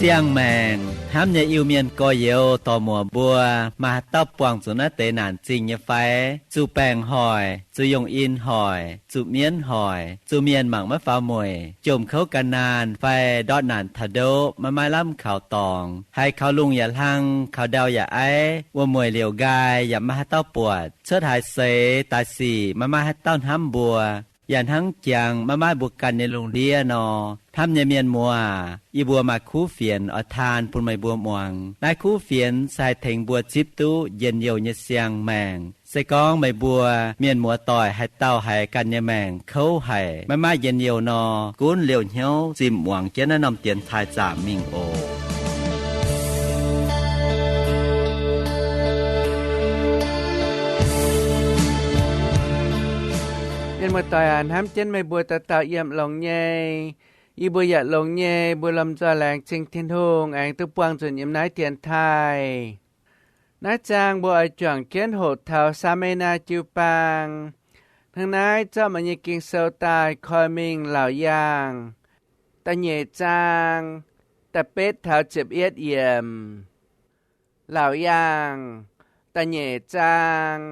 Siang-maengc hnamv nyei Iu-Mienh gorx-youz dorc-muoc mbuo, maaih haaix dauh buangh zuqc naaiv deix naanc zingh nyei fai? Zuqc baengc hoic, zuqc yongh in hoic, zuqc mienv hoic, zuqc mienh mangc maiv faaux mueic, jomc kouv gan naanh fai ndortv naanc taux ndoqv maiv maaih lamh kaux dorngx, haiz kaux lungh yaac hlang, kaux ndau yaac aiv, wuom-mueic liouc nqaai yaac maiv maaih haaix dauh buatc, cuotv haaix seix daaih sic maiv maaih haaix dauh hnamv mbuo, yaac hnangv jangx maiv maaih mbuo ganh nyei lungh ndiev nor. Hnamv nyei mienh muoz, yie mbuo maaih kuv fienx oix taan bun meih mbuo muangx. Naaiv kuv fienx se haih tengx mbuo zipv duqv njien-youh nyei siang-maengc. Se gorngv meih mbuo mienh muoz-doic haaix dauh haiz ganh nyei maengc kouv haic, maiv maaih njien-youh nor, gunv liouh hnyouv zimh muangx jienv naaiv norm dienx taaih zaamc mingh oc. Mienh muoz-doic aac, hnamv jienv meih mbuo dauh dauh yiem longx nyei. Yie mbuo yaac longx nyei, mbuo lomh nzoih laengz zingh Tin-Hungh aengx duqv buangh nzunc yiem naaiv dienx taaih. Naaiv zaang mbuo oix juangc jienv hoqc taux Saa^me^naa jiu-baang. Hnangv naaiv zorqv maaih nyei Ging-Sou daaih koi mingh Laauc Yaangh da'nyeic zaang da'betv taux ziepc yietv yiemc. Laauc Yaangh da'nyeic zaang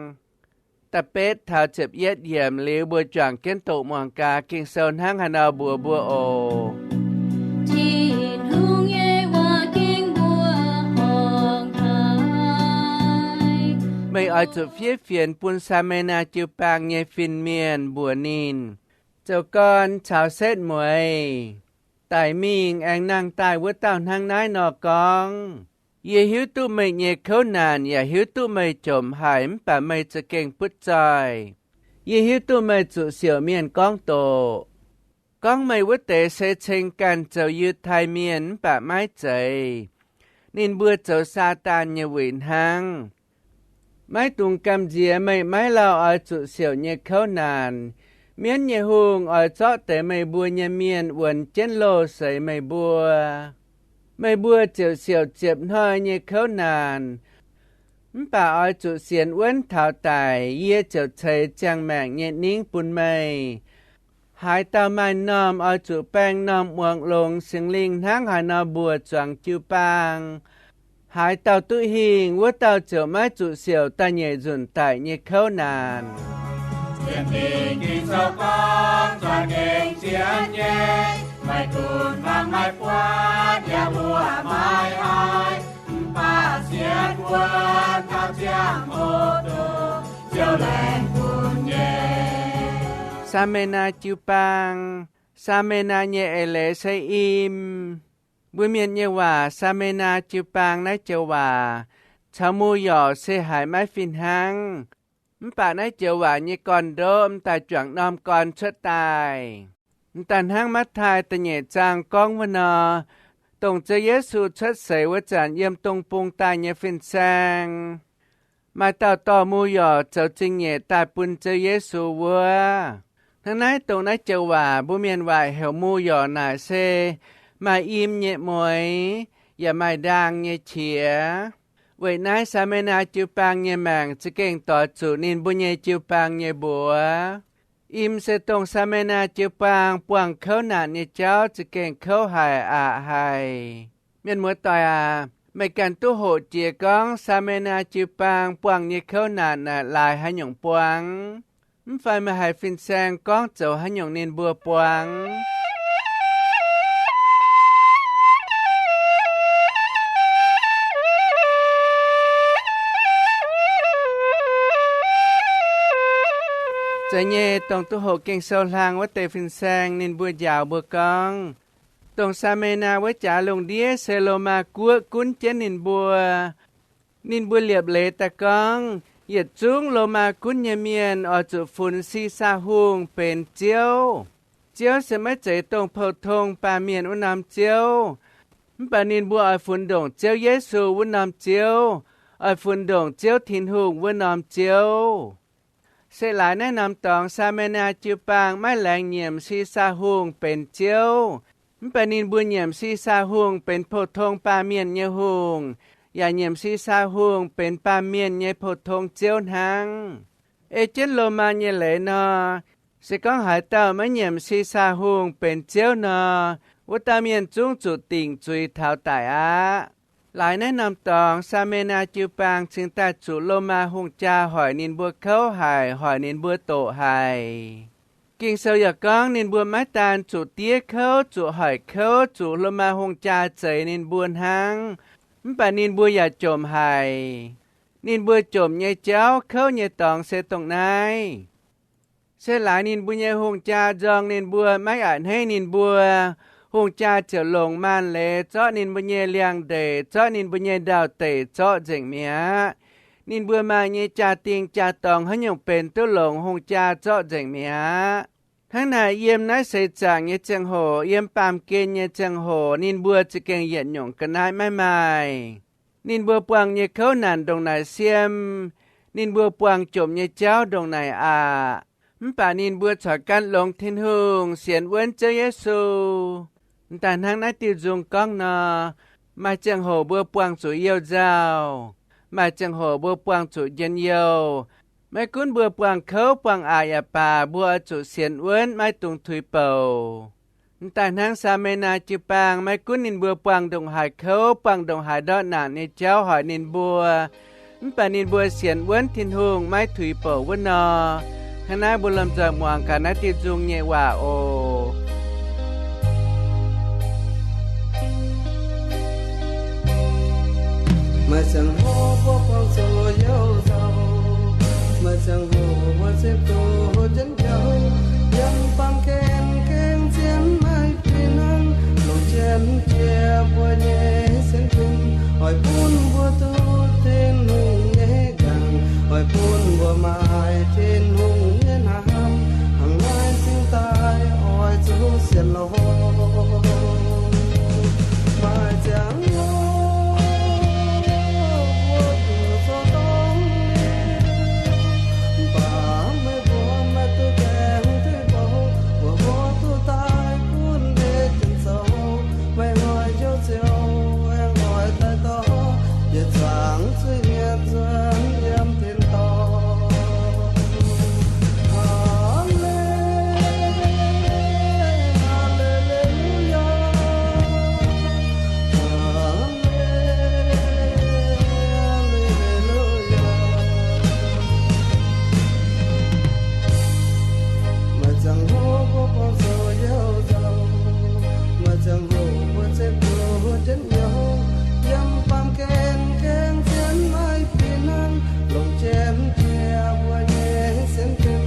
da'betv taux ziepc yietv yiemc liuz, mbuo juangc jienv doqc muangx gaax Ging-Sou hnangv haaix nor mbuox mbuo oc. Meih oix zuqc fiev fienx bun Saa^me^naa jiu-baang nyei fin-mienh mbuox ninh, zoux gorn caux setv mueiz daic mingh aengx nangh daaih wuov dauh hnangv naaiv nor gorngv, Yie hiuv duqv meih nyei kouv naanc yaac hiuv duqv meih jomc haic mv baac meih za'gengh butv zoih. Yie hiuv duqv meih zuqc siouc mienh gorngv doqc, gorngv meih wuov deix se ceng ganh zoux Yiutai Mienh mv baac maiv zeiz. Ninh mbuo zoux Saadaan nyei wuic hnangv. Maiv dungx gamh nziex meih maiv lauh oix zuqc siouc nyei kouv naanc. Mienv nyei hungh oix zorqv deix meih mbuo nyei mienh wuonx jienv loh seix meih mbuo. Meih mbuo ziouc siouc ziepc hnoi nyei kouv naanc. Mv baac oix zuqc sienx wuonv taux daic, yie ziouc ceix ziangh maengc nyei ningv bun meih. Haaix dauh maaih m'normh oix zuqc baeng m'normh muangx longx Singx Lingh hnangv haaix nor mbuox zuangx jiu-baang. Haaix dauh duqv hingh, wuov dauh ziouc maiv zuqc siouc da'nyeic nzunc daic nyei kouv naanc. Saa^me^naa jiu-baang. Saa^me^naa nyei eix leiz se im. Mbuo Mienh nyei waac Saa^me^naa jiu-baang naaiv joux waac caux mu yorc se haiz maiv fih hnangv. Mv baac naaiv joux waac nyei gorn-ndoqv m'daaih juangc norm gorn cuotv daaih. M'daaih hnangv Matv^taai da'nyeic zaang gorngv wuov nor, dongh Ziouv Yesu cuotv seix wuov zanc yiem dong bung daaih nyei fin-saeng, maaih dauh dorh mu yorc zoux zingh nyeic daaih bun Ziouv Yesu wuov. Hnangv naaiv dongh naaiv joux waac mbuo Mienh waac heuc mu yorc naaic se maaih im nyei mueix yaac maaih ndaang nyei qiex. Weic naaiv Saa^me^naa jiu-baang nyei maengc za'gengh doix zuqc ninh mbuo nyei jiu-baang nyei mbuox. Im se dongh Saa^me^naa jiu-baang buangh kouv naanc nyei jauv za'gengh kouv haic aqc haic. Mienh muoz-doic aac, meih ganh duqv hoqc jiex gorngv Saa^me^naa jiu-baang buangh nyei kouv naanc naaic laaix haaix nyungc buang? Mv fai meih haiz fin-saeng gorngv zoux haaix nyungc ninh mbuo buang? Zeiz nyei, dongh duqv hoqc Ging-Sou hlang wuov deix fin-saeng ninh mbuo njaaux mbuo gorngv, dongh Saa^me^naa wuov jaax lungh ndiev se Lomaa guoqv gunv jienv ninh mbuo. Ninh mbuo liepc leiz daaih gorngv, yietc zungv Lomaa gunv nyei mienh oix zuqc funx Si^saa Hungh benx ziouv. Ziouv se maiv zeiz dongh pou-tong baamh mienh wuov norm ziouv. Mv baac ninh mbuo oix funx ndongc Ziouv Yesu wuov norm ziouv, oix funx ndongc Ziouv Tin-Hungh wuov norm ziouv. Se laaix naaiv norm dorngx Saa^me^naa jiu-baang maiv laengz nyiemc Si^saa Hungh benx ziouv. Mv baac ninh mbuo nyiemc Si^saa Hungh benx pou-tong baamh mienh nyei hungh, yaac nyiemc Si^saa Hungh benx baamh mienh nyei pou-tong ziouv hnangv. Ei jienv Lomaa nyei leiz nor, se gorngv haaix dauh maiv nyiemc Si^saa Hungh benx ziouv nor, Wuov dauh mienh zungv zuqc dingc zuiz taux daic aqv. Laaix naaiv norm dorngx, Saa^me^naa jiu-baang cingx daaih zuqc Lomaa hungh jaa hoic ninh mbuo kouv haic, hoic ninh mbuo doqc haic. Ging-Sou yaac gorngv ninh mbuo maiv daan zuqc diev kouv, zuqc hoic kouv, zuqc Lomaa hungh jaa zeix ninh mbuo hnangv, mv baac ninh mbuo yaac jomc haic. Ninh mbuo jomc nyei jauv, kouv nyei dorngx se dongh naaiv. Se laaix ninh mbuo nyei hungh jaa nzorng ninh mbuo, maiv a'hneiv ninh mbuo, hungh jaa ziouc longc maanc leiz zorqv ninh mbuo nyei liangx-ndeic, zorqv ninh mbuo nyei ndau-deic zorqv nzengc mi'aqv. Ninh mbuo maaih nyei jaa-dingh jaa-dorngx haaix nyungc benx duqv longx, hungh jaa zorqv nzengc mi'aqv. Hnangv naaic, yiem naaiv seix zaangc nyei ziangh hoc, yiem baamh gen nyei ziangh hoc, ninh mbuo za'gengh yietc nyungc ga'naaiv maiv maaih. Ninh mbuo buangh nyei kouv naanc ndongc naaic siem, ninh mbuo buangh jomc nyei jauv ndongc naaic aqc. Mv baac ninh mbuo corc gan longx Tin-Hungh, sienx wuonv Ziouv Yesu. Daaih hnangv naaiv diuh nzung gorngv nor, maaih ziangh hoc mbuo buangh zuqc youh nzauh, maaih ziangh hoc mbuo buangh zuqc njien-youh. Maiv gunv mbuo buangh kouv buangh aqc yaac baac, mbuo oix zuqc sienx wuonv, maiv dungx tuix bouc. Daaih hnangv Saa^me^naa jiu-baang, maiv gunv ninh mbuo buangh ndongc haaix kouv, buangh ndongc haaix ndortv naanc nyei jauv hoic ninh mbuo, mv baac ninh mbuo sienx wuonv Tin-Hungh, maiv tuix bouc wuov nor. Hnangv naaiv mbuo lomh nzoih muangx gaax naaiv diuh nzung nyei waac oc. Maaih ziangh hoc mbuo buangh zuqc youh nzauh, maaih ziangh hoc mbuo zipv duqv jienv youh. Yiem baamh gen gengh zien maiv fih hnangv, longc jienv jiex mbuo nyei sienx fim, oix bun mbuo duqv Tin-Hungh nyei ndaangc, oix bun mbuo maaih Tin-Hungh nyei hnamv. Hnangv naaiv cingx daaih oix zuqc sienx lorz. Maaih ziangh hoc mbuo zuqc zoux dorngc, mv baac meih mbuo maiv duqv gaengh tuix bouc, mbuo hoqc duqv daaih gunv ei jienv zoux. Meih hnoi hnyouv ziouc aengx oix daaih dorh, yietc zungv zuiz-mienh nzuonx yiem tin-dorngh. Haa lee, haa lee lee lu yaa, haa lee, haa lee lee lu yaa. Maaih ziangh hoc mbuo buangh zuqc youh nzauh, maaih ziangh hoc mbuo zipv duqv jienv youh. Yiem baamh gen gengh zien maiv fih hnangv, longc jienv jiex mbuo nyei sienx fim,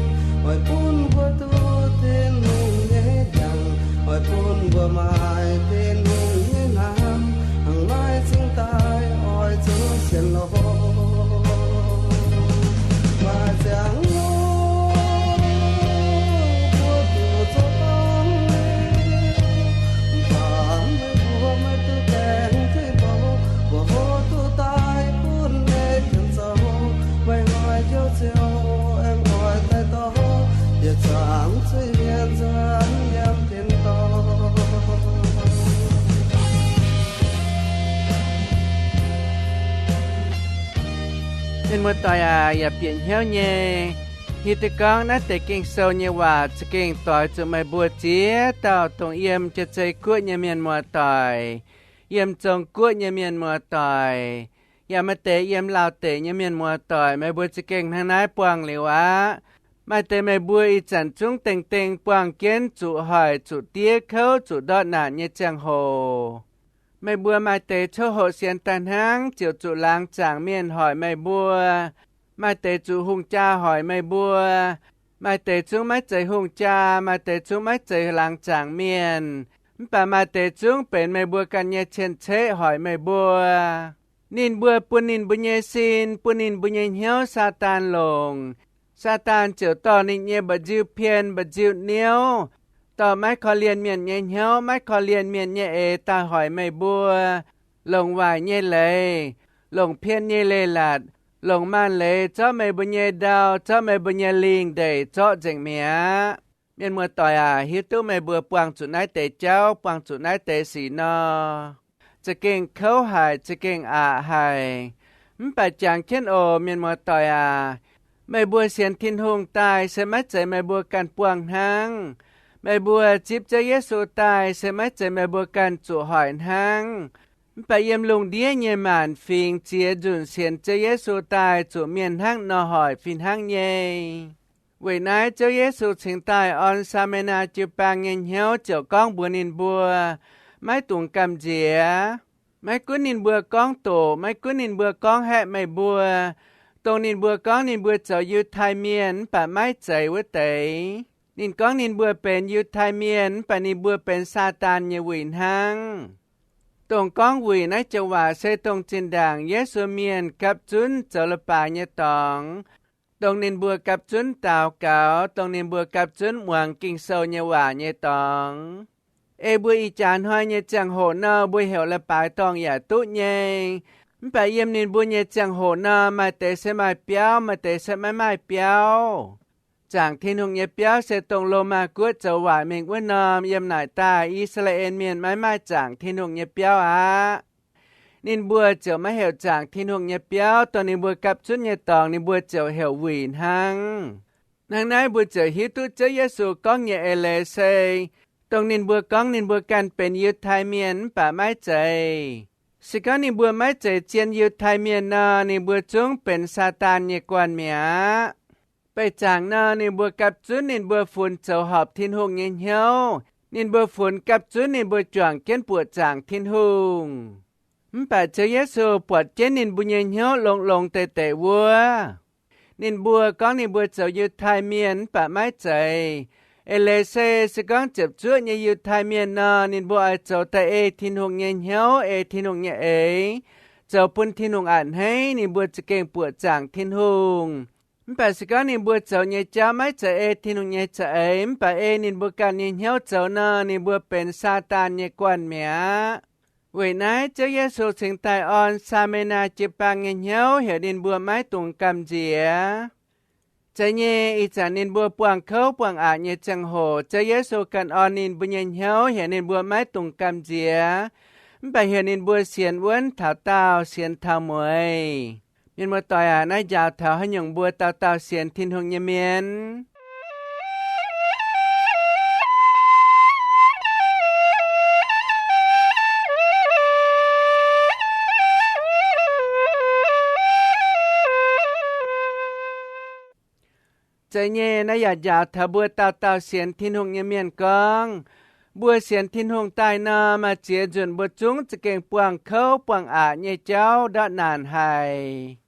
oix bun mbuo duqv Tin-Hungh nyei ndaangc, oix bun mbuo maaih Tin-Hungh nyei hnamv. Hnangv naaiv cingx daaih oix zuqc sienx lorz. Maaih ziangh hoc mbuo zuqc zoux dorngc, mv baac meih mbuo maiv duqv gaengh tuix bouc, mbuo hoqc duqv daaih gunv ei jienv zoux. Meih hnoi hnyouv ziouc aengx oix daaih dorh, yietc zungv zuiz-mienh nzuonx yiem tin-dorngh. Mienh muoz-doic aac, yaac bieqc hnyouv nyei. Hiuv duqv gorngv naaiv deix Ging-Sou nyei waac za'gengh doix zuqc meih mbuo ziex dauh dongh yiem Jaa-Zei Guoqv nyei mienh muoz-doic, yiem Zong Guoqv nyei mienh muoz-doic, yaac maaih deix yiem Laauh deic nyei mienh muoz-doic, meih mbuo za'gengh hnangv naaiv buangh liuz aqv. Maaih deix meih mbuo ih zanc zungv dengh dengh buangh jienv zuqc hoic, zuqc diev kouv, zuqc ndortv naanc nyei ziangh hoc. Meih mbuo maaih deix coqv hoqc sienx daaih hnangv ziouc zuqc laangz zaangc mienh hoic meih mbuo. Maaih deix zuqc hungh jaa hoic meih mbuo. Maaih deix zungv maiv zeiz hungh jaa, maaih deix zungv maiv zeiz laangz zaangc mienh, mv baac maaih deix zungv benx meih mbuo ganh nyei cien-ceqv hoic meih mbuo. Ninh mbuo bun ninh mbuo nyei sin, bun ninh mbuo nyei hnyouv Saadaan longc. Saadaan ziouc dorh ninh nyei mba'nziu pien, mba'nziu niouv, dorh maiv korv-lienh mienh nyei hnyouv, maiv korv-lienh mienh nyei eix daaih hoic meih mbuo, longc waaic nyei leiz, longc pien nyei leiz-latc, longc maanc leiz zorqv meih mbuo nyei ndau, zorqv meih mbuo nyei lingh ndeic zorqv nzengc mi'aqv. Mienh muoz-doic aac, hiuv duqv meih mbuo buangh zuqc naaiv deix jauv, buangh zuqc naaiv deix sic nor, za'gengh kouv haic, za'gengh aqc haic. Mv baac jangx jienv oc, mienh muoz-doic aac, meih mbuo sienx Tin-Hungh daaih se maiv zeiz meih mbuo ganh buangh hnangv. Meih mbuo zipv Ziouv Yesu daaih se maiv zeiz meih mbuo ganh zuqc hoic hnangv, mv baac yiem lungh ndiev nyei maanc fingx ziex nzunc sienx Ziouv Yesu daaih zuqc mienh hnangv nor hoic fih hnangv nyei. Weic naaiv Ziouv Yesu cingx daaih orn Saa^me^naa jiu-baang nyei hnyouv ziouc gorngv mbuox ninh mbuo, maiv dungx gamh nziex, maiv gunv ninh mbuo gorngv doqc, maiv gunv ninh mbuo gorngv haeqv meih mbuo, dongh ninh mbuo gorngv ninh mbuo zoux Yiutai Mienh mv baac maiv zeiz wuov deix. Ninh gorngv ninh mbuo benx Yiutai Mienh mv baac ninh mbuo benx Saadaan nyei wuic hnangv. Dongh gorngv wuic naaiv joux waac se dongh zinh ndaangc Yesu mienh gapv zunv zoux leiz-baaix nyei dorngx, dongh ninh mbuo gapv zunv daux gaux, dongh ninh mbuo gapv zunv muangx Ging-Sou nyei waac nyei dorngx. Ei mbuo ih jaax hnoi nyei ziangh hoc nor, mbuo heuc leiz-baaix dorngh yaac duqv nyei. Mv baac yiem ninh mbuo nyei ziangh hoc nor, maaih deix se maaih biauv, maaih deix se maiv maaih biauv. Zaangc Tin-Hungh nyei biauv se dongh Lomaa Guoqv zoux waaic mingh wuov norm, yiem naaic daaih I^saa^laa^en Mienh maiv maaih zaangc Tin-Hungh nyei biauv aqv. Ninh mbuo ziouc maiv heuc zaangc Tin-Hungh nyei biauv, dongh ninh mbuo gapv zunv nyei dorngx ninh mbuo ziouc heuc wuic hnangv. Hnangv naaiv mbuo ziouc hiuv duqv Ziouv Yesu gorngv nyei eix leiz se, dongh ninh mbuo gorngv ninh mbuo ganh benx Yiutai Mienh mv baac maiv zeiz. Se gorngv ninh mbuo maiv zeiz zien Yiutai Mienh nor, ninh mbuo zungv benx Saadaan nyei guanh mi'aqv. Beih zaangc nor, ninh mbuo gapv zunv ninh mbuo funx zoux horpc Tin-Hungh nyei hnyouv. Ninh mbuo funx gapv zunv ninh mbuo juangc jienv buoqc zaangc Tin-Hungh. Mv baac Ziouv Yesu buatc jienv ninh mbuo nyei hnyouv longx-longx deix-deix wuov, ninh mbuo gorngv ninh mbuo zoux Yiutai Mienh mv baac maiv zeiz. Eix leiz se, se gorngv ziepc zuoqv nyei Yiutai Mienh nor, ninh mbuo oix zoux daaih ei Tin-Hungh nyei hnyouv, ei Tin-Hungh nyei eix, zoux bun Tin-Hungh a'hneiv, ninh mbuo za'gengh buoqc zaangc Tin-Hungh. Mv baac se gorngv ninh mbuo zoux nyei jauv maiv zeiz ei Tin-Hungh nyei za'eix, mv baac ei ninh mbuo ganh nyei hnyouv zoux nor, ninh mbuo benx Saadaan nyei guanh mi'aqv. Weic naaiv Ziouv Yesu cingx daaih orn Saa^me^naa jiu-baang nyei hnyouv heuc ninh mbuo maiv dungx gamh nziex. Zeiz nyei, ih zanc ninh mbuo buangh kouv buangh aqc nyei ziangh hoc, Ziouv Yesu ganh orn ninh mbuo nyei hnyouv heuc ninh mbuo maiv dungx gamh nziex, mv baac heuc ninh mbuo sienx wuonv taux daauh, sienx taux mueiz. Mienh muoz-doic aac, naaiv njaaux taux haaix nyungc mbuo dauh dauh sienx Tin-Hungh nyei mienh? Zeiz nyei, naaiv yaac njaaux taux mbuo dauh dauh sienx Tin-Hungh nyei mienh gorngv, mbuo sienx Tin-Hungh daaih nor, maaih ziex nzunc mbuo zungv za'gengh buangh kouv buangh aqc nyei jauv ndortv naanc haic.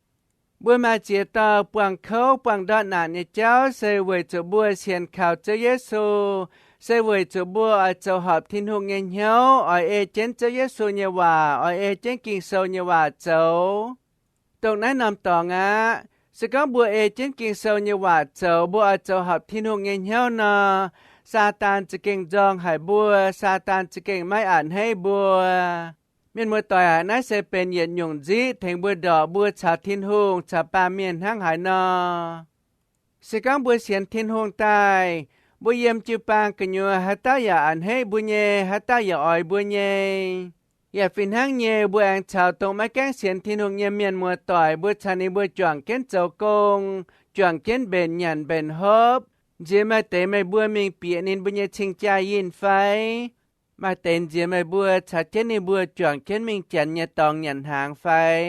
Mbuo maaih ziex dauh buangh kouv buangh ndortv naanc nyei jauv se weic zuqc mbuo sienx kaux Ziouv Yesu, se weic zuqc mbuo oix zoux horpc Tin-Hungh nyei hnyouv, oix ei jienv Ziouv Yesu nyei waac, oix ei jienv Ging-Sou nyei waac zoux. Dongh naaiv norm dorngx aqv. Se gorngv mbuo ei jienv Ging-Sou nyei waac zoux, mbuo oix zoux horpc Tin-Hungh nyei hnyouv nor, Saadaan za'gengh nzorng haic mbuo, Saadaan za'gengh maiv a'hneiv mbuo. Mienh muoz-doic aac, naaiv se benx yietc nyungc nziqv tengx mbuo ndorqc mbuo caux Tin-Hungh caux baamh mienh hnangv haaix nor. Se gorngv mbuo sienx Tin-Hungh daaih, mbuo yiem jiu-baang gu'nyuoz haaix dauh yaac a'hneiv mbuo nyei, haaix dauh yaac oix mbuo nyei. Yaac fih hnangv nyei, mbuo aengx caux dongh maiv gaengh sienx Tin-Hungh nyei mienh muoz-doic, mbuo caux ninh mbuo juangc jienv zoux gong, juangc jienv mbenc nyanc mbenc hopv. Nziex maaih deix meih mbuo mingh bieqc ninh mbuo nyei cing-jaa yinh fai? Maaih deix nziex meih mbuo caux jienv ninh mbuo juangc jienv mingh janx nyei dorngx nyanc hnaangx fai?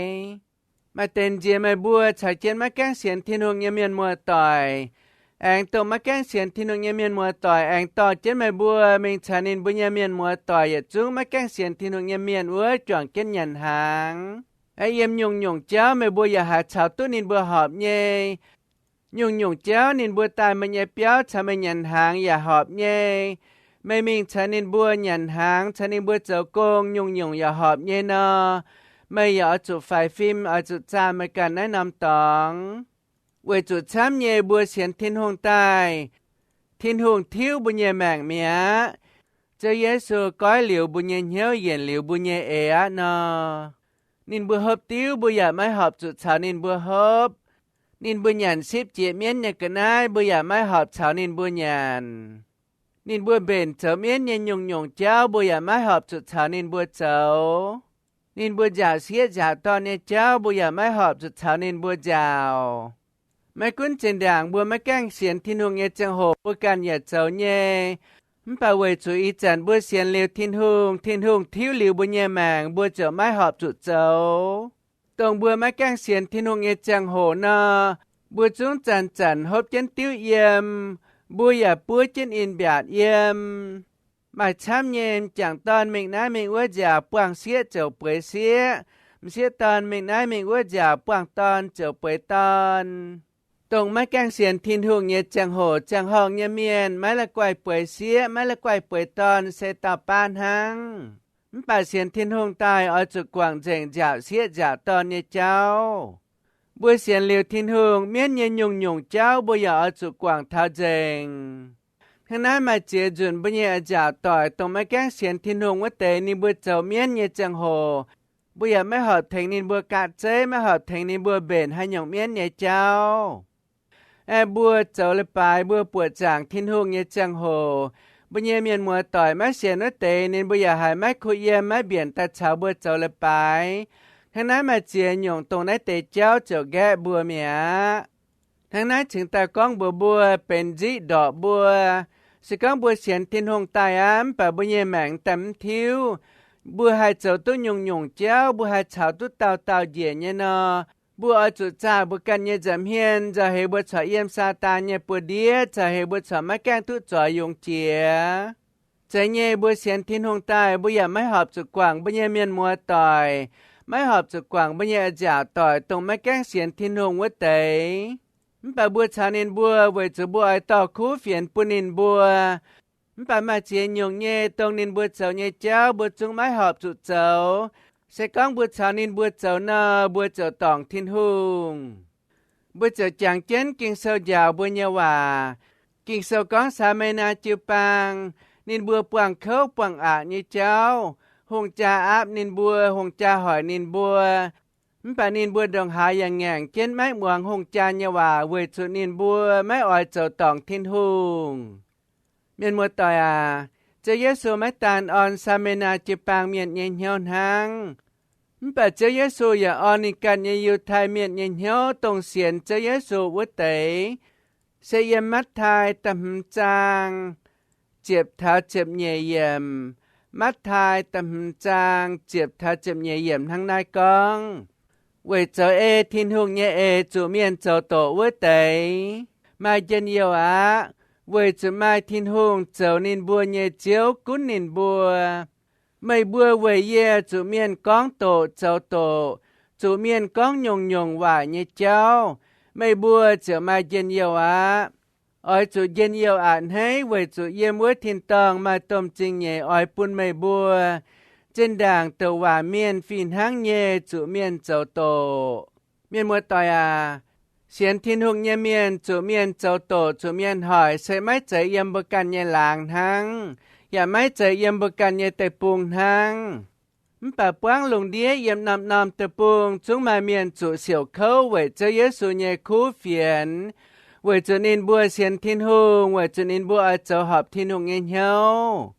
Maaih deix nziex meih mbuo caux jienv maiv gaengh sienx Tin-Hungh nyei mienh muoz-doic, aengx dongh maiv gaengh sienx Tin-Hungh nyei mienh muoz-doic aengx dorh jienv meih mbuo mingh caux ninh mbuo nyei mienh muoz-doic yietc zungv maiv gaengh sienx Tin-Hungh nyei mienh wuov juangc jienv nyanc hnaangx. Aeqv, yiem nyungc-nyungc jauv meih mbuo yaac haih caux duqv ninh mbuo horpc nyei. Nyungc-nyungc jauv ninh mbuo daaih meih nyei biauv caux meih nyanc hnaangx yaac horpc nyei. Meih mingh caux ninh mbuo nyanc hnaangx, caux ninh mbuo zoux gong, nyungc-nyungc yaac horpc nyei nor, meih yaac oix zuqc faix fim, oix zuqc zaah meih ganh naaiv norm dorngx. Weic zuqc camv nyei mbuo sienx Tin-Hungh daaih, Tin-Hungh tiuv mbuo nyei maengc mi'aqv. Ziouv Yesu goiv liuz mbuo nyei hnyouv, yienc liuz mbuo nyei eix aqv nor, ninh mbuo hopv diuv mbuo yaac maiv horpc zuqc caux ninh mbuo hopv. Ninh mbuo nyanc sipv jiex mienv nyei ga'naaiv mbuo yaac maiv horpc caux ninh mbuo nyanc. Ninh mbuo mbenc zoux mienv nyei nyungc-nyungc jauv mbuo yaac maiv horpc zuqc caux ninh mbuo zoux. Ninh mbuo nzaaux sieqv nzaaux dorn nyei jauv mbuo yaac maiv horpc zuqc caux ninh mbuo nzaaux. Maiv gunv zinh ndaangc mbuo maiv gaengh sienx Tin-Hungh nyei ziangh hoc mbuo ganh yaac zoux nyei. Mv baac weic zuqc ih zanc mbuo sienx liuz Tin-Hungh, Tin-Hungh tiuv liuz mbuo nyei maengc, mbuo ziouc maiv horpc zuqc zoux. Dongh mbuo maiv gaengh sienx Tin-Hungh nyei ziangh hoc nor, mbuo zungv zanc-zanc hopv jienv diuv yiem, mbuo yaac buov jienv in-mbiaatc yiem. Maaih camv nyei m'jangc dorn mingh naaiv mingh wuov nziaauc buangh sieqv ziouc bueix sieqv, m'sieqv dorn mingh naaiv mingh wuov nziaauc buangh dorn ziouc bueix dorn. Dongh maiv gaengh sienx Tin-Hungh nyei ziangh hoc ziangh horngh nyei mienh maiv la'guaih bueix sieqv, maiv la'guaih bueix dorn se dauh baav hnangv. Mv baac sienx Tin-Hungh daaih oix zuqc guangc nzengc nziaauc sieqv nziaauc dorn nyei jauv. Mbuo sienx liuz Tin-Hungh, mienv nyei nyungc-nyungc jauv mbuo yaac oix zuqc guangc taux nzengc. Hnangv naaiv maaih ziex nzunc mbuo nyei a'nziaauc doic, dongh maiv gaengh sienx Tin-Hungh wuov deix, ninh mbuo zoux mienv nyei ziangh hoc, mbuo yaac maiv horpc tengx ninh mbuo ga'zeiv, maiv horpc tengx ninh mbuo mbenc haaix nyungc mienv nyei jauv. Aeqv, mbuo zoux leiz-baaix, mbuo buoqc zaangc Tin-Hungh nyei ziangh hoc, mbuo nyei mienh muoz doic maiv sienx wuov deix, ninh mbuo yaac haiz maiv kuh yiem, maiv mbienc daaih caux mbuo zoux leiz-baaix. Hnangv naaiv maaih ziex nyungc dongh naaiv deix jauv ziouc nqaeqv mbuo mi'aqv. Hnangv naaiv cingx daaih gorngv mbuox mbuo, benx nziqv ndorqc mbuo. Se gorngv mbuo sienx Tin-Hungh daaih aqv, mv baac mbuo nyei maengc daaih mv tiuv, mbuo haih zoux duqv nyungc-nyungc jauv, mbuo haih caux duqv dauh dauh njiec nyei nor, mbuo oix zuqc zaah mbuo ganh nyei nza'hmien, nzauh heix mbuo corc yiem Saadaan nyei buoz-ndiev, nzauh heix mbuo corc maiv gaengh duqv zoix yungz jiex. Zeiz nyei, mbuo sienx Tin-Hungh daaih, mbuo yaac maiv horpc zuqc guangc mbuo nyei mienh muoz doic, maiv horpc zuqc guangc mbuo nyei a'nziaauc doic, dongh maiv gaengh sienx Tin-Hungh wuov deix. Mv baac mbuo caux ninh mbuo weic zuqc mbuo oix dorh kuv fienx bun ninh mbuo. Mv baac maaih ziex nyungc nyei, dongh ninh mbuo zoux nyei jauv mbuo zungv maiv horpc zuqc zoux. Se gorngv mbuo caux ninh mbuo zoux nor, mbuo ziouc dorngc Tin-Hungh. Mbuo ziouc jangx jienv Ging-Sou njaaux mbuo nyei waac. Ging-Sou gorngv Saa^me^naa jiu baang, ninh mbuo buangh kouv buangh aqc nyei jauv, hungh jaa aapv ninh mbuo, hungh jaa hoic ninh mbuo. Mv baac ninh mbuo ndongc haaix yaac ngaengc jienv maiv muangx hungh jaa nyei waac weic zuqc ninh mbuo maiv oix zoux dorngc Tin-Hungh. Mienh muoz doic aac, Ziouv Yesu maiv daan orn Saa^me^naa jiu baang mienh nyei hnyouv hnangv. Mv baac Ziouv Yesu yaac orn ninh ganh nyei Yiutai Mienh nyei hnyouv, dongh sienx Ziouv Yesu wuov deix. Se yiem Matv^tai da'hmz zaang ziepc taux ziepc nyeic yiemc. Matv^tai da'hmz zaang ziepc taux ziepc nyeic yiemc hnangv naaiv gorngv, weic zoux ei Tin-Hungh nyei eix zuqc mienh zoux doqc wuov deix, maaih njien-youh aqv, weic zuqc maaih Tin-Hungh zoux ninh mbuo nyei Ziouv gunv ninh mbuo. Meih mbuo weic yie zuqc mienh gorngv doqc zoux doqc, zuqc mienh gorngv nyungc-nyungc waaic nyei jauv, meih mbuo ziouc maaih njien-youh aqv. Oix zuqc njien-youh a'hneiv weic zuqc yiem wuov tin-dorngh maaih domh zingh nyeic oix bun meih mbuo. Zinh ndaangc douc waac mienh fih hnangv nyei zuqc mienh zoux doqc. Mienh muoz-doic aac, sienx Tin-Hungh nyei mienh zuqc mienh zoux doqc, zuqc mienh hoic se maiv zeiz yiem mbuo ganh nyei laangz hnangv, yaac maiv zeiz yiem mbuo ganh nyei deic-bung hnangv. Mv baac buangv lungh ndiev yiem norm-norm deic-bung zungv maaih mienh zuqc siouc kouv weic Ziouv Yesu nyei kuv fienx, weic zuqc ninh mbuo sienx Tin-Hungh, weic zuqc ninh mbuo oix zoux horpc Tin-Hungh nyei hnyouv.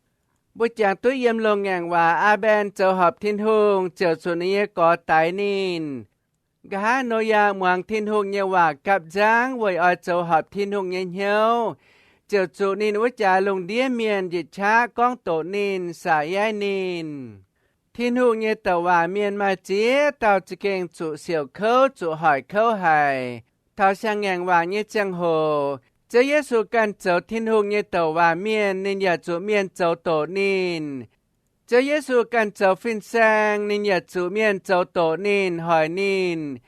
Mbuo jangx duqv yiem loz-ngaengc waac, Aa^mben zoux horpc Tin-Hungh ziouc zuqc ninh nyei gorx daix ninh. Nqa'haav Noyaa muangx Tin-Hungh nyei waac gapv nzangv weic oix zoux horpc Tin-Hungh nyei hnyouv, ziouc zuqc ninh wuov jaax lungh ndiev mienh njiec qaqv gorngv doqc ninh, saax yaiv ninh. Tin-Hungh nyei douc waac mienh maaih ziex dauh za'gengh zuqc siouc kouv, zuqc hoic kouv haic. Taux siang-ngaengc waac nyei ziangh hoc, Ziouv Yesu ganh zoux Tin-Hungh nyei douc waac mienh, ninh yaac zuqc mienh zoux doqc ninh. Ziouv Yesu ganh zoux fin-saeng, ninh yaac zuqc mienh zoux doqc ninh, hoic ninh.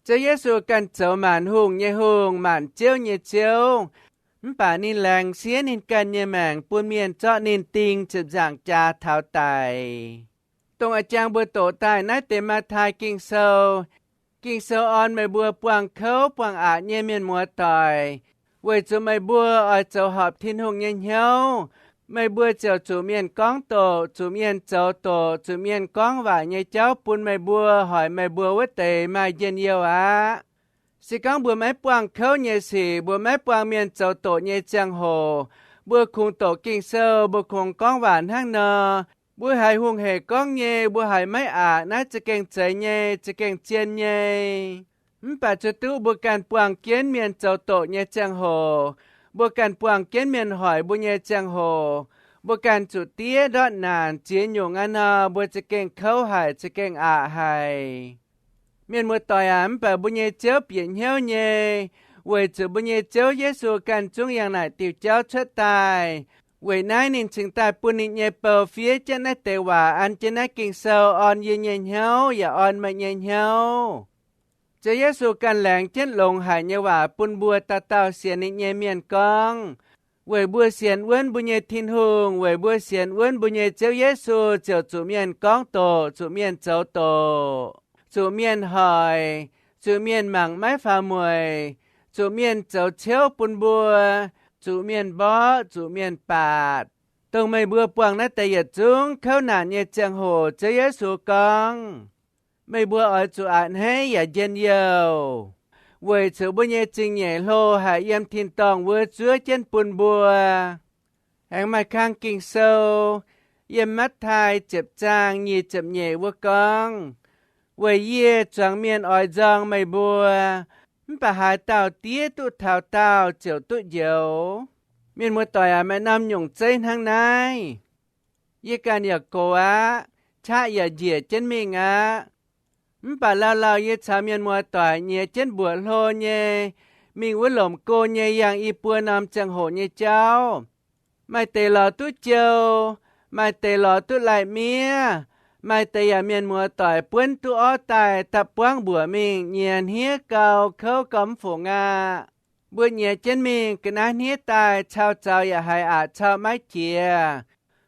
Ziouv Yesu ganh zoux maanc hungh nyei Hungh, maanc ziouv nyei Ziouv, mv baac ninh laengz siev ninh ganh nyei maengc bun mienh zorqv ninh ding ziepc nzaangc jaax taux daic. Dongh a'jang mbuo doqc daaih naaiv deix Matv^tai Ging-Sou. Ging-Sou orn meih mbuo buangh kouv buangh aqc nyei mienh muoz doic, weic zuqc meih mbuo oix zoux horpc Tin-Hungh nyei hnyouv. Meih mbuo ziouc zuqc mienh gorngv doqc, zuqc mienh zoux doqc, zuqc mienh gorngv waaic nyei jauv bun meih mbuo, hoic meih mbuo wuov deix maaih njien-youh aqv. Se gorngv mbuo maiv buangh kouv nyei sic, mbuo maiv buangh mienh zoux doqc nyei ziangh hoc, mbuo kungx doqc Ging-Sou, mbuo kungx gorngv waac hnangv nor, mbuo haiz hungh hec gorngv nyei, mbuo haiz maiv aqc, naaiv za'gengh zeiz nyei, za'gengh zien nyei. Mv baac zuov duqv mbuo ganh buangh jienv mienh zoux doqc nyei ziangh hoc, mbuo ganh buangh jienv mienh hoic mbuo nyei ziangh hoc, Mbuo ganh zuqc diev ndortv naanc ziex nyungc aqv nor, mbuo za'gengh kouv haic, za'gengh aqc haic. Mienh muoz-doic aac, mv baac mbuo nyei Ziouv bieqc hnyouv nyei, weic zuqc mbuo nyei Ziouv Yesu ganh zungv yangh naaic diuh jauv cuotv daaih. Weic naaiv ninh cingx daaih bun ninh nyei bou fiev jienv naaiv deix waac an jienv naaiv Ging-Sou orn yie nyei hnyouv yaac orn meih nyei hnyouv. Ziouv Yesu ganh laengz jienv longx haic nyei waac bun mbuo dauh dauh sienx ninh nyei mienh gorngv, weic mbuo sienx wuonv mbuo nyei Tin-Hungh, weic mbuo sienx wuonv mbuo nyei Ziouv Yesu ziouc zuqc mienh gorngv doqc, zuqc mienh zoux doqc, zuqc mienh hoic, zuqc mienh mangc maiv faaux mueic, zuqc mienh zoux ciouv bun mbuo, zuqc mienh mborqv, zuqc mienh baatc. Dongh meih mbuo buangh naaiv deix yietc zungv kouv naanc nyei ziangh hoc, Ziouv Yesu gorngv, meih mbuo oix zuqc a'hneiv yaac njien-youh, weic zuqc mbuo nyei zingh nyeic hlo haic yiem tin-dorngh wuov zuov jienv bun mbuo. Aengx maaih kang Ging-Sou yiem Matv^taai ziepc zaang nyic ziepc nyeic wuov gorngv, weic yie zuangx mienh oix nzorng meih mbuo, mv baac haaix dauh diev duqv taux daauh ziouc duqv njoux. Mienh muoz-doic aac, maaih norm nyungc zeiv hnangv naaiv. Yie ganh yaac gox aqv, qaqv yaac njiec jienv mingh aqv. Mv baac lauh lauh yie caux mienh muoz-doic nyiex jienv mbuoqc hlo nyei, mingh wuov lomc go nyei yangh i buo norm ziangh hoc nyei jauv. Maaih deix lorz duqv jou, maaih deix lorz duqv lai-miev, maaih deix yaac mienh muoz-doic buonv duqv orv daaih dapv buangv mbuoqc mingh nyiex hniev gau, kouv gau mv fungc aqv. Mbuo nyiex jienv mingh ga'naaiv hniev daaih, cau zaux yaac haiz aqc cau maiv jiex.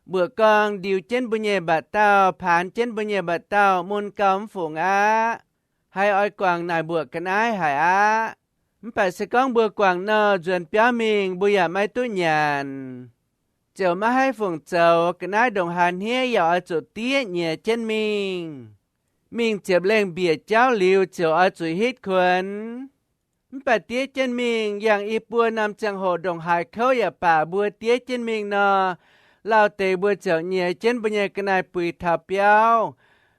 Mbuoqc gorngv ndiux jienv mbuo nyei mba'dauh, paanx jienv mbuo nyei mba'dauh, mun gau mv fungc aqv. Haiz oix guangc naaic mbuoqc ga'naaiv haic aqv. Mv baac se gorngv mbuo guangc nouh nzuonx biauv mingh, mbuo yaac maiv duqv nyanc, ziouc maiv haih fungc zoux. Ga'naaiv ndongc haaix hniev yaac oix zuqc diev nyiex jienv mingh. Mingh ziepc lengh mbiec jauv liuz ziouc oix zuqc hitv kuonx. Mv baac diev jienv mingh yangh i buo norm ziangh hoc ndongc haaix kouv yaac baac, mbuo diev jienv mingh nor, lauh deix mbuo ziouc nyiex jienv mbuo nyei ga'naaiv-buix taux biauv.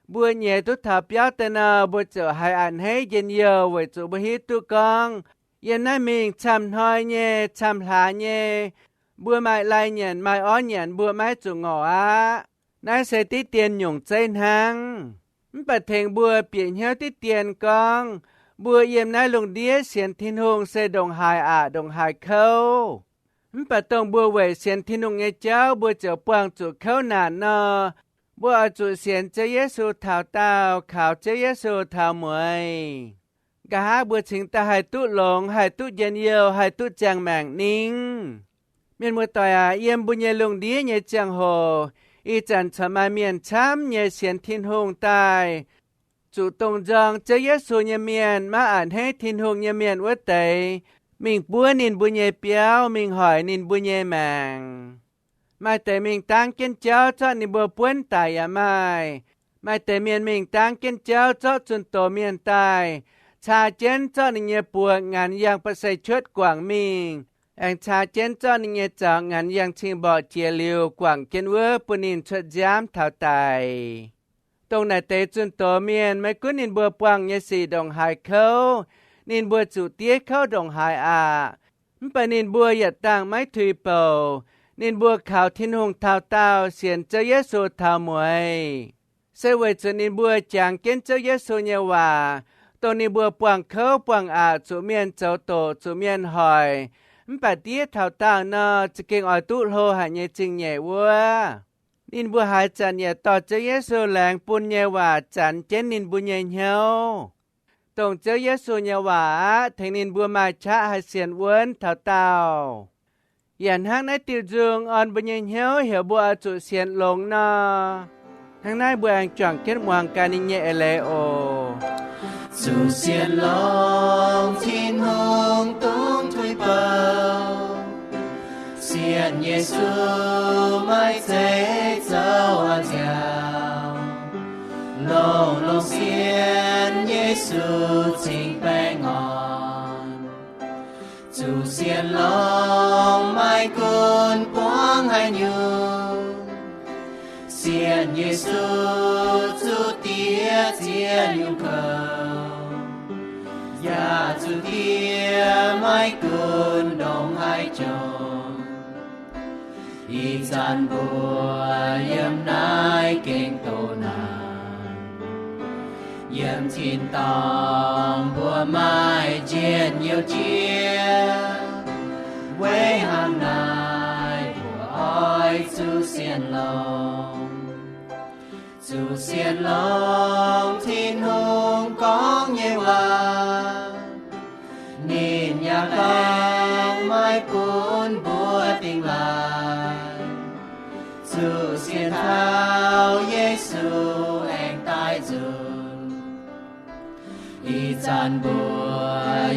Mbuo nyiex duqv taux biauv daaih nor, mbuo ziouc haiz a'hneiv njien-youh weic zuqc mbuo hiuv duqv gorngv, yiem naaiv mingh camv hnoi nyei, camv hlaax nyei, mbuo maaih lai nyanc maaih orv nyanc, mbuo maiv zuqc ngorc aqv. Naaiv se diqv dien nyungc zeiv hnangv. Mv baac tengx mbuo bieqc hnyouv diqv dien gorngv, mbuo yiem naaiv lungh ndiev sienx Tin-Hungh se ndongc haaix aqc ndongc haaix kouv. Mv baac dongh mbuo weic sienx Tin-Hungh nyei jauv mbuo ziouc buangh zuqc kouv naanc nor, mbuo oix zuqc sienx Ziouv Yesu taux daauh, kaux Ziouv Yesu taux mueiz. Nqa'haav mbuo cingx daaih haih duqv longx, haih duqv njien-youh, haih duqv ziangh maengc ningv. Mienh muoz-doic aac, yiem mbuo nyei lungh ndiev nyei ziangh hoc, ih zanc corc maaih mienh camv nyei sienx Tin-Hungh daaih, zuqc dongh nzorng Ziouv Yesu nyei mienh, maiv a'hneiv Tin-Hungh nyei mienh wuov deix, mingh buov ninh mbuo nyei biauv, mingh hoic ninh mbuo nyei maengc. Maaih deix mingh dangv jienv jauv zorqv ninh mbuo buonv daic yaac maaih. Maaih deix mienh mingh dangv jienv jauv zorqv zunh doz mienh daaih, caa jienv zorqv ninh nyei buoz nganx yangh ba'seix-cuotv guangc mingh, aengx caa jienv zorqv ninh nyei zaux nganx yangh cing-mborqc jiex liuz guangc jienv wuov bun ninh cuotv nziaamv taux daic. Dongh naaic deix zunh doz mienh, maiv gunv ninh mbuo buangh nyei sic ndongc haaix kouv, ninh mbuo zuqc diev kouv ndongc haaix aqc, mv baac ninh mbuo yietc dangh maiv tuix bouc. Ninh mbuo kaux Tin-Hungh taux daauh, sienx Ziouv Yesu taux mueiz, se weic zuqc ninh mbuo jangx jienv Ziouv Yesu nyei waac, dongh ninh mbuo buangh kouv buangh aqc, zuqc mienh zoux doqc, zuqc mienh hoic, mv baac diev taux daauh nor, za'gengh oix duqv hlo haic nyei zingh nyeic wuov. Ninh mbuo haaix zanc yaac dorh Ziouv Yesu laengz bun nyei waac zanx jienv ninh mbuo nyei hnyouv. Dongh Ziouv Yesu nyei waac aqv tengx ninh mbuo maaih qaqv haih sienx wuonv taux daauh. Yaac hnangv naaiv diuh nzung orn mbuo nyei hnyouv heuc mbuo oix zuqc sienx longx nor, hnangv naaiv mbuo aengx juangc jienv muangx gaax ninh nyei eix leiz oc. Zuqc sienx longx Tin-Hungh dongh tuix bouc, sienx Yesu maiv zeiz zoux nziaaux, longx-longx sienx Yesu cingx baengh orn. Zuqc sienx longx maiv gunv buangv haaix nyungc, sienx Yesu zuqc diex ziex nyungc kouv, yaac zuqc diex maiv gunv ndongc haaix jomc. Ih zanc mbuo yiem naaiv gengh doqc naanc, yiem tin-dorngh mbuo maaih njien-youh jiex. Weic hnangv naaiv mbuo oix zuqc sienx longx, zuqc sienx longx Tin-Hungh gorngv nyei waac. Ninh yaac dangh maiv bun mbuo dingh laaix, zuqc sienx taux Yesu aengx daaih nzunc. Ih zanc mbuo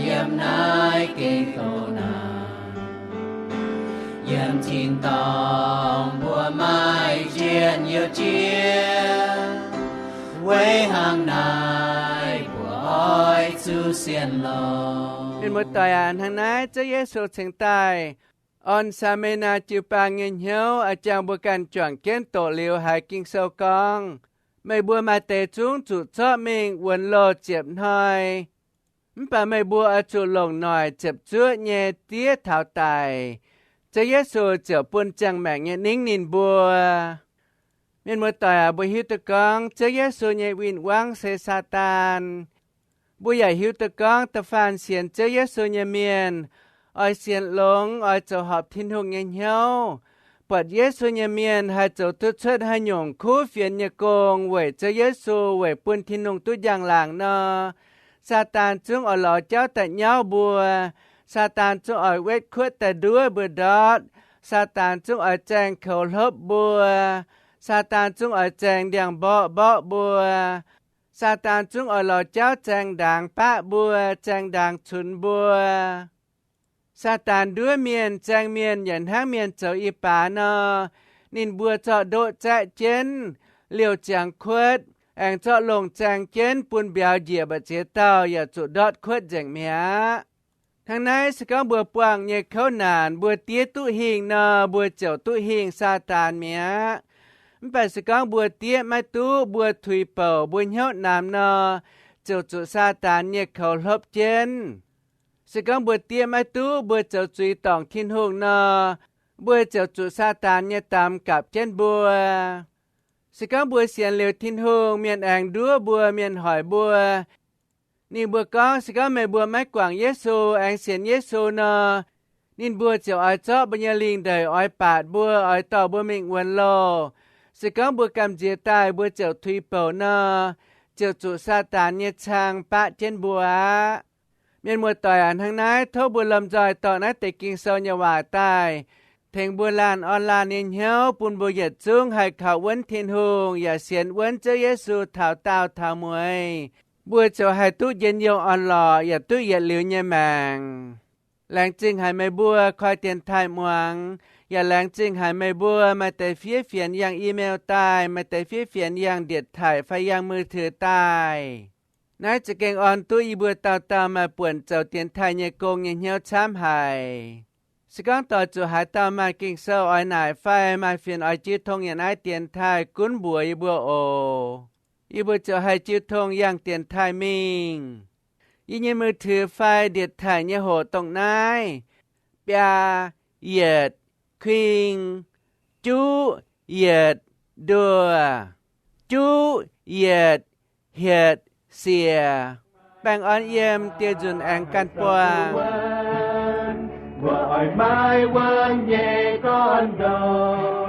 yiem naaiv gengh doqc naanc, yiem tin-dorngh mbuo maaih njien-youh jiex. Weic hnangv naaiv mbuo oix zuqc sienx longx. Mienh muoz-doic aac, hnangv naaiv Ziouv Yesu cingx daaih orn Saa^me^naa jiu-baang nyei hnyouv oix jangx mbuo ganh juangc jienv doqc liuz haiz Ging-Sou gorngv, meih mbuo maaih deix zungv zuqc zorqv mingh wuonx loh ziepc hnoi. Mv baac meih mbuo oix zuqc longc noic ziepc zuoqv nyei diev taux daic. Ziouv Yesu ziouc bun ziangh maengc nyei ningv ninh mbuo. Mienh muoz-doic aac, mbuo hiuv duqv gorngv Ziouv Yesu nyei win-wangv se Saadaan. Mbuo yaac hiuv duqv gorngv da'faanh sienx Ziouv Yesu nyei mienh oix sienx longx, oix zoux horpc Tin-Hungh nyei hnyouv, buatc Yesu nyei mienh haih zoux duqv cuotv haaix nyungc kuv fienx nyei gong weic Ziouv Yesu, weic bun Tin-Hungh duqv njang-laangc nor, Saadaan zungv oix lorz jauv daaih nyauv mbuo. Saadaan zungv oix wetv kuotv daaih nduov mbuo ndortv. Saadaan zungv oix zaeng koux hlopv mbuo. Saadaan zungv oix zaeng ndiangx-mborqv mborqv mbuo. Saadaan zungv oix lorz jauv zaeng ndaangc baqv mbuo, zaeng ndaangc cunx mbuo. Saadaan nduov mienh, zaeng mienh yaac hnangv mienh zoux i baax nor. Ninh mbuo zorqv ndoqv zaeqv jienv, liouh ziangx kuotv, aengx zorqv longh zaeng jienv bun mbiauz njiec mba'ziex dauh yaac zuqc ndortv kuotv nzengc mi'aqv. Hnangv naaiv, se gorngv mbuo buangh nyei kouv naanc mbuo diev duqv hingh nor, mbuo ziouc duqv hingh Saadaan mi'aqv. Mv baac se gorngv mbuo diev maiv duqv, mbuo tuix bouc, mbuo hnyouv namx nor, ziouc zuqc Saadaan nyei koux hlopv jienv. Se gorngv mbuo diev maiv duqv, mbuo zoux zuiz dorngc Tin-Hungh nor, mbuo ziouc zuqc Saadaan nyei damx gapc jienv mbuo. Se gorngv mbuo sienx liuz Tin-Hungh, mienh aengx nduov mbuo, mienh hoic mbuo, ninh mbuo gorngv, se gorngv meih mbuo maiv guangc Yesu, aengx sienx Yesu nor, ninh mbuo ziouc oix zorqv mbuo nyei lingh ndeic oix baatc mbuo, oix dorh mbuo mingh wuonx loh. Se gorngv mbuo gamh nziex daaih mbuo ziouc tuix bouc nor, ziouc zuqc Saadaan nyei cang baqv jienv mbuo aqv. Mienh muoz-doic aac, hnangv naaiv tov mbuo lomh nzoih dorh naaiv deix Ging-Sou nyei waac daaih tengx mbuo laanh orn laanh nyei hnyouv, bun mbuo yietc zungv haih kaux wuonv Tin-Hungh yaac sienx wuonv Ziouv Yesu taux daauh taux mueiz. Mbuo ziouc haih duqv njien-youh orn-lorqc yaac duqv yietc liuz nyei maengc. Laengz zingh haic meih mbuo koi dienx taaih muangx, yaac laengz zingh haic meih mbuo maaih deix fiev fienx yangh email daaih, maaih deix fiev fienx yangh điện thoại fai yangh mui tiux daaih. Naaiv za'gengh orn duqv yie mbuo dauh dauh maaih buonc zoux dienx taaih nyei gong nyei hnyouv camv haic. Se gorngv doix zuqc haaix dauh maaih Ging-Sou oix naaic fai maaih fienx oix jiu tong yiem naaiv dienx taaih gunv mbuox yie mbuo oc. Yie mbuo ziouc haih jiu tong yangh dienx taaih mingh. Yie nyei mui tiux fai điện thoại nyei hoqc dongh naaiv: biaa yietc kuing juqv yietc nduoh juqv yietc hietc siec. Baengh orn yiem, dieh nzunc aengx ganh buangh. Mbuo oix maiv wuonv nyei gorn-ndoqv.